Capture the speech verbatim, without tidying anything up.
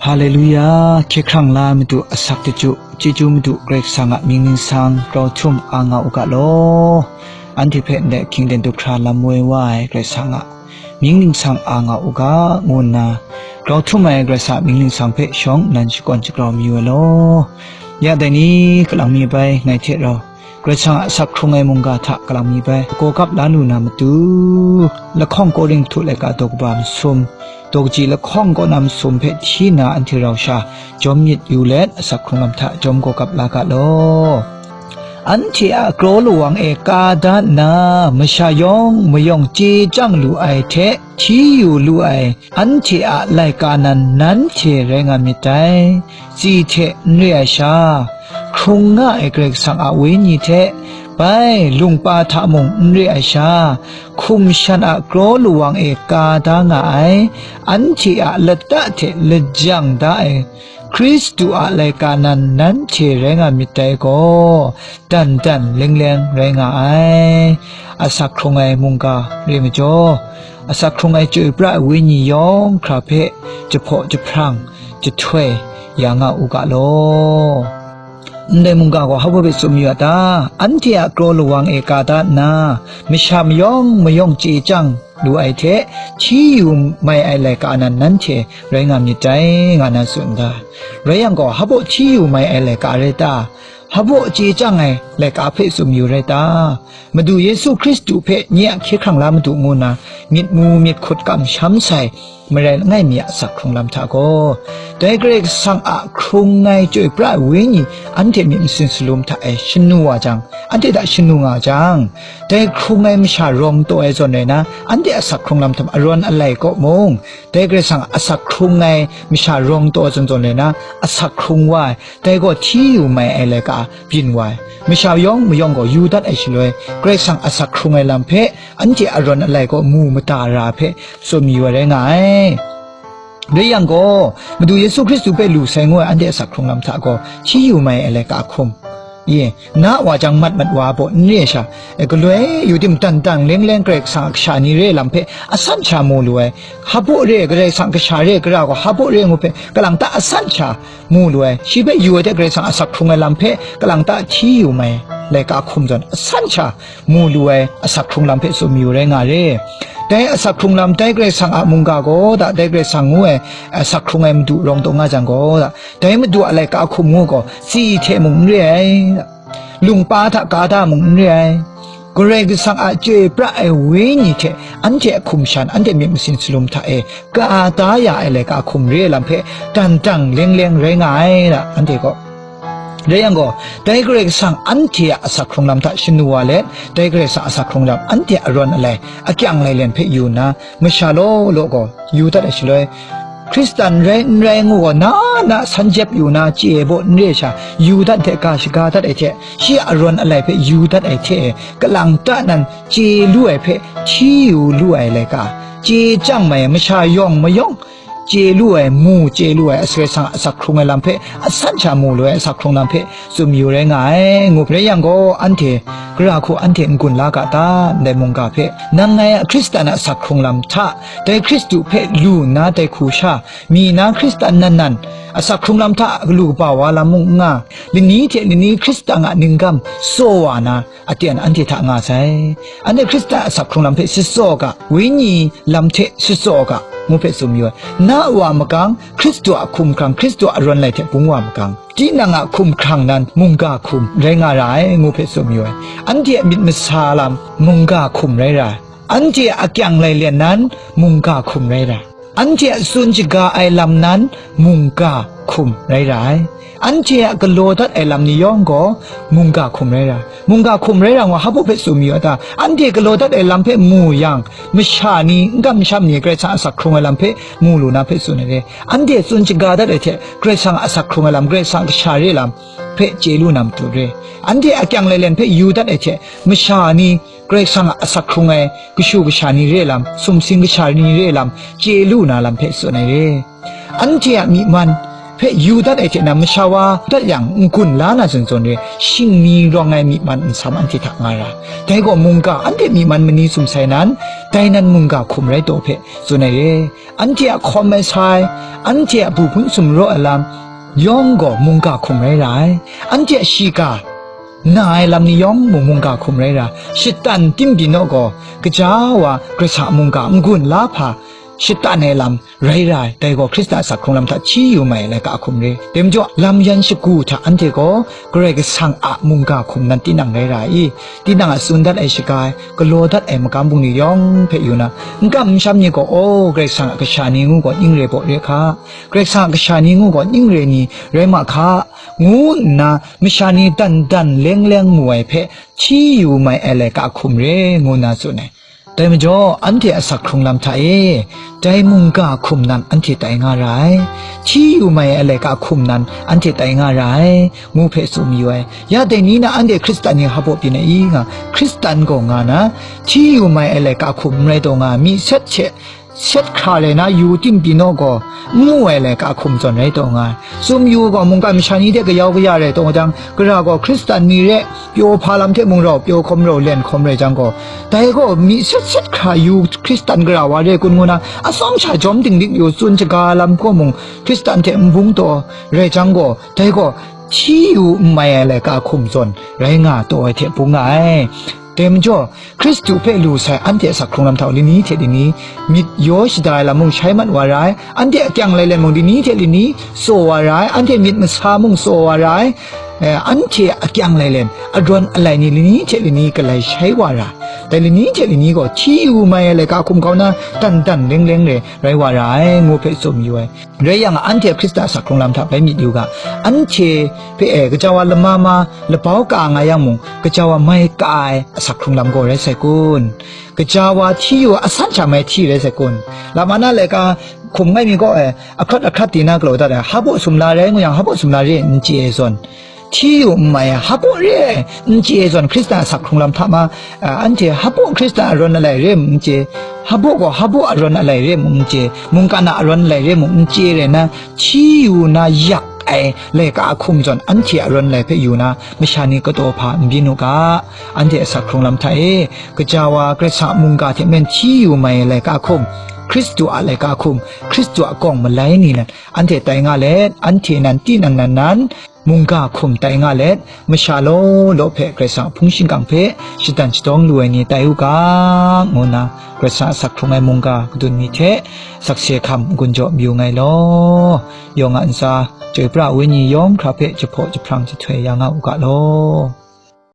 Haleluya, hkye hkrang la ai Madu asak chyeju, chyeju Madu Karai Kasang a mying ningsang grau htum a nga u ga law. Anhte hpe ndai hkying den du hkra lam woi wa ai Karai Kasang a mying ningsang a nga u ga, ngu nna grau htum ai Karai Kasang a mying ningsang hpe shawng nnan shakawn shagrau mayu ai law. Ya dai ni, kalang mi bai ngai hte rau Karai Kasang a asak hkrung ai mungga hta kalang mi bai, gaw gap la lu na matu, lahkawng Korin htu laika daw kaba masum, daw kaji lahkawng kaw na masum hpe hti nna anhte rau sha jawm myit yu let, asak hkrung lam hta jawm gaw gap la ga law. Anhte a kraw lawang e ka da nna, masha yawng mayawng chye chyang lu ai hte hti yu lu ai anhte a laika nan nanhte rai nga myit dai. Tsi hte n re ai sha, hkrung nga ai Karai Kasang a Wenyi hte bai lungpa hta mung n re ai sha, hkum shan a kraw lawang e ka da nga ai, anhte a lata hte lajang da ai Hkristu a laika nan nanhte rai nga myit dai gaw, dan dan leng leng rai nga ai. Asak hkrung ai mungga re majaw, asak hkrung ai chyoi pra ai Wenyi yawng hkra hpe jahpaw jahprang jahtoi ya nga u ga law. Ndai mungga gaw hpa baw hpe tsun mayu a ta? Anhte a kraw lawang e ka da nna, masha mayawng mayawng chye chyang lu ai hte, hti yu mai ai laika nan nanhte rai nga myit dai, nga na tsun da. Rai yang gaw, hpa baw hti yu mai ai laika rai ta? Hpa baw chye chyang ai laika hpe tsun mayu rai ta? Madu Yesu Hkristu hpe nye a hkye hkrang la Madu ngu nna myit mu myit hkut kamsham sai marai langai mi a asak hkrung lam hta gaw, dai Karai Kasang a hkrung ai chyoi pra ai Wenyi anhte myit masin salum hta e shanu wa jang, anhte hta shanu nga jang, dai hkrung ai masha rawng taw ai zawn rai na, anhte asak hkrung lam hta arawng alai kaw mung, dai Karai Kasang a asak hkrung ai masha rawng taw ai zawn zawn rai na, asak hkrung wa ai, dai gaw hti yu mai ai laika byin wa ai. Masha yawng mayawng gaw yu dat ai shaloi, Karai Kasang asak hkrung ai lam hpe anhte arawng alai kaw mu mada ra hpe tsun mayu ai rai nga ai. Rai yang gaw, Madu Yesu Hkristu hpe lu sai ngu ai anhte asak hkrung lam hta gaw, hti yu mai ai laika hkum, ye, na wa jang mat mat wa baw n re ai sha, e, galoi yu tim dan dan leng leng Karai Kasang a kasha ni re ai lam hpe asan sha mu lu ai, hpa baw re ai Karai Kasang kasha re ai kara gaw hpa baw re ai ngu hpe kalang ta asan sha mu lu ai, shi hpe yu ai hte Karai Kasang asak hkrung ai lam hpe kalang ta hti yu mai laika hkum zawn asan sha mu lu ai asak hkrung lam hpe tsun mayu rai nga re. Dai asak hkrung lam, dai Karai Kasang a mungga gaw da, dai Karai Kasang ngu ai asak hkrung ai Madu rawng taw nga jang gaw da, dai Madu a laika hkum ngu gaw, tsi hte mung n re ai, lungpa hta ka da mung n re ai, Karai Kasang a chyoi pra ai Wenyi hte anhte a hkum shan, anhte myit masin salum hta e ka da ya ai laika hkum re ai lam hpe dan dang leng leng rai nga ai da, anhte gaw. Rai yang gaw, dai Karai Kasang anhte a asak hkrung lam hta shanu wa let, dai Karai Kasang asak hkrung lam anhte arawng alai, akyang lailen hpe yu nna, masha law law gaw yu dat ai shaloi, Hkristan rai n rai ngu gaw na na san jep yu na chye baw n re ai sha, yu dat hte ga shaga dat ai hte, shi a arawng alai hpe yu dat ai hte e, kalang ta nan chye lu ai hpe hti yu lu ai laika, chye chyang mai ai masha yawng mayawng chye lu ai, mu chye lu ai, Karai Kasang a asak hkrung ai lam hpe asan sha mu lu ai asak hkrung lam hpe tsun mayu rai nga ai, ngu rai yang gaw, anhte, gara hku anhte n-gun la ga ta, ndai mungga hpe, nang ngai a Hkristan a asak hkrung lam hta, dai Hkristu hpe lu nna dai hku sha, mi na Hkristan nan nan, asak hkrung lam hta galu kaba wa lam mung n nga, lani hte lani Hkristan a ninggam tsaw wa na, aten anhte hta nga sai. Anhte Hkristan a asak hkrung lam hpe sitsaw ga, Wenyi lam hte sitsaw ga, ngu hpe tsun mayu ai. Na wa magang, Hkristu a hkum hkrang, Hkristu a arawng alai hte bung wa magang, tinang a hkum hkrang nan mungga hkum rai nga ra ai, ngu hpe tsun mayu ai. Anhte a myit masa lam mungga hkum rai ra ai. Anhte a akyang lailen nan mungga hkum rai ra ai. Anhte a tsun shaga ai lam nan mungga hkum rai ra ai. Anhte a galaw dat ai lam ni yawng gaw mungga hkum rai ra ai. Mungga hkum rai ra ngu hpa baw hpe tsun mayu a ta? Anhte galaw dat ai lam hpe mu yang, masha ni, n-gam masham ni Karai Kasang a asak hkrung ai lam hpe mu lu na hpe tsun ai re. Anhte tsun shaga dat ai hte, Karai Kasang a asak hkrung ai lam, Karai Kasang a kasha re lam hpe chye lu na matu re. Anhte a akyang lailen hpe yu dat ai hte, masha ni, Karai Kasang a asak hkrung ai kashu kasha ni re lam, sumsing kasha ni re lam, chye lu na lam hpe tsun ai re. Anhte a myi man, hpe yu dat ai hte nan, masha wa dat yang n-gun la na zawn zawn re, shingni rawng ai myi man nsam anhte hta nga ra. Dai gaw mungga anhte myi man mani sum sai nan, dai nan mungga hkum rai taw hpe tsun ai re. Anhte a hkawm ai sa ai, anhte a bu hpun sumraw ai lam yawng gaw mungga hkum rai ra ai. Anhte a shiga na ai lam ni yawng mung mungga hkum rai ra. Shatan tim byin naw gaw, gaja wa Karai Kasang a mungga n-gun la hpa shatan ai lam rai ra ai, dai gaw Hkristan a sak hkrung lam hta hti yu mai ai laika hkum re. Dai majaw, lam yan shagu hta anhte gaw Karai Kasang a mungga hkum nan tinang rai ra ai i? Tinang a tsun dat ai shaga ai, galaw dat ai magam bungli yawng hpe yu na, n kam n sham ni gaw, "Aw, Karai Kasang a kasha ni ngu gaw ning re baw re hka, Karai Kasang a kasha ni ngu gaw ning re ni rai ma hka," ngu nna masha ni dan dan leng leng mu ai hpe hti yu mai ai laika hkum re, ngu nna tsun ai. Dai majaw, anhte a sak hkrung lam hta e, dai mungga hkum nan anhte tai nga ra ai, hti yu mai ai laika hkum nan anhte tai nga ra ai, ngu hpe tsun mayu ai. Ya dai ni na anhte Hkristan ni hpa byin ai i nga, Hkristan gaw nga na, hti yu mai ai laika hkum n rai taw nga, myi set hte set hkra rai na yu tim byin naw gaw, n mu ai laika hkum zawn rai taw nga ai. Tsun mayu gaw, mungkan masha ni hte kayau kaya rai taw jang, gara gaw Hkristan ni re, pyaw hpa lam hte mung rau, pyaw hkawm rau, len hkawm rai jang gaw, dai gaw myi set set hkra yu Hkristan gara wa re kun ngu na, atsawm sha jawm dinglik yu tsun shaga lam gaw mung Hkristan hte n bung taw rai jang gaw, dai gaw hti yu n mai ai laika hkum zawn rai nga taw ai hte bung nga ai. Dai majaw, Hkristu hpe lu sai anhte a sak hkrung lam hta lani hte lani myit yaw shada ai lam mung shai mat wa ra ai, anhte a kyang lailen mung lani hte lani tsaw wa ra ai, anhte myit masa mung tsaw wa ra ai, eh, anhte a kyang lailen arawn alai ni lani hte lani galai shai wa ra ai. Dai lani hte lani gaw hti yu mai ai laika hkum kau na, dan dan leng leng re rai wa ra ai, ngu hpe tsun mayu ai. Rai yang, anhte Hkristan a sak hkrung lam hta bai myit yu ga, anhte hpe, e, gaja wa lama ma labau ka nga yang mung, gaja wa mai ka ai a sak hkrung lam gaw rai sai kun? Gaja wa hti yu a san sha mai hti rai sai kun? Lam ana laika hkum ngai mi gaw, e, ahkrat ahkrat di na galaw dat ai, hpa baw sumla rai ngu yang, hpa baw sumla re n chye ai zawn, hti yu n mai ai, hpa baw re ai n chye ai zawn, Hkristan a sak hkrung lam hta ma, a, anhte hpa baw Hkristan arawn alai re mung n chye, hpa baw gaw hpa baw arawn alai re mung n chye, mungkan a arawn alai re mung n chye rai na, hti yu na yak ai laika a hkum zawn anhte arawn alai hpe yu na, masha ni kataw hpa n byin u ga, anhte a sak hkrung lam hta e, gaja wa Karai Kasang a mungga hte maren hti yu mai ai laika hkum, Hkristu a laika hkum, Hkristu a kawng malai ni nan, anhte tai nga let, anhte nan tinang nan nan, mungga hkum tai nga let, masha law law hpe Karai Kasang a hpung shingkang hpe shatan shatawng lu ai ni tai u ga, ngu nna Karai Kasang a sak hkrung ai mungga kadun mi hte sakse hkam n-gun jaw mayu nngai law. Yawng a ntsa, chyoi pra ai wenyi yawng hkra hpe jahpaw jahprang jahtoi ya nga u ga law.